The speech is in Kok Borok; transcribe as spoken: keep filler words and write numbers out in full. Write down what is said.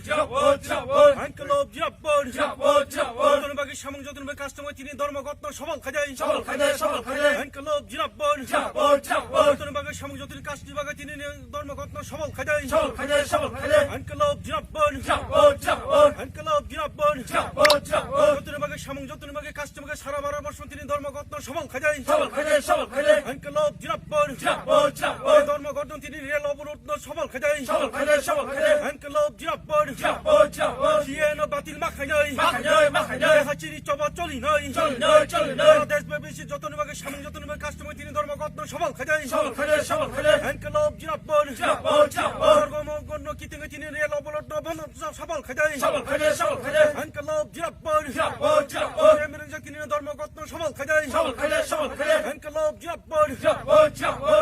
Jirbad, jirbad. Inkilab jirbad. Jirbad, jirbad. Jotoni bagwi samung, jotoni bagwi kastomai tini dhormo gotno sobol khaidai. Sobol khaidai, sobol khaidai. Inkilab jirbad. Jirbad, jirbad. Jotoni bagwi samung, jotoni kastomai bagwi tini dhormo gotno sobol khaidai. Sobol khaidai, sobol khaidai. Inkilab jirbad. Jirbad, jirbad. Inkilab jirbad. Jirbad, jirbad. Jotoni bagwi samung, jotoni bagwi kastomai bagwi sara bara borsong tini dhormo gotno sobol khaidai. Sobol khaidai, sobol khaidai. Inkilab jirbad. Jirbad, jirbad. Dhormo gotno tini rel obolotno sobol khaidai. Sobol khaidai, sobol khaidai. Inkilab jirbad. Jirbad, jirbad. Siya no batil ma khainai. Ma khainai, ma khainai. Hachiri choba choli nai. Choli nai, choli nai. Sara desh bebisi jotoni bagwi samung, jotoni bagwi kastomai tini dhormo gotno sobol khaidai. Sobol khaidai, sobol khaidai. Inkilab jirbad. Jirbad, jirbad. Dhormo gotno kitinga tini rel obolotno bono sobol khaidai. Sobol khaidai, sobol khaidai. Inkilab jirbad. Jirbad, jirbad. Emirang tini dhormo gotno sobol khaidai. Sobol khaidai, sobol khaidai. Inkilab jirbad. Jirbad, jirbad.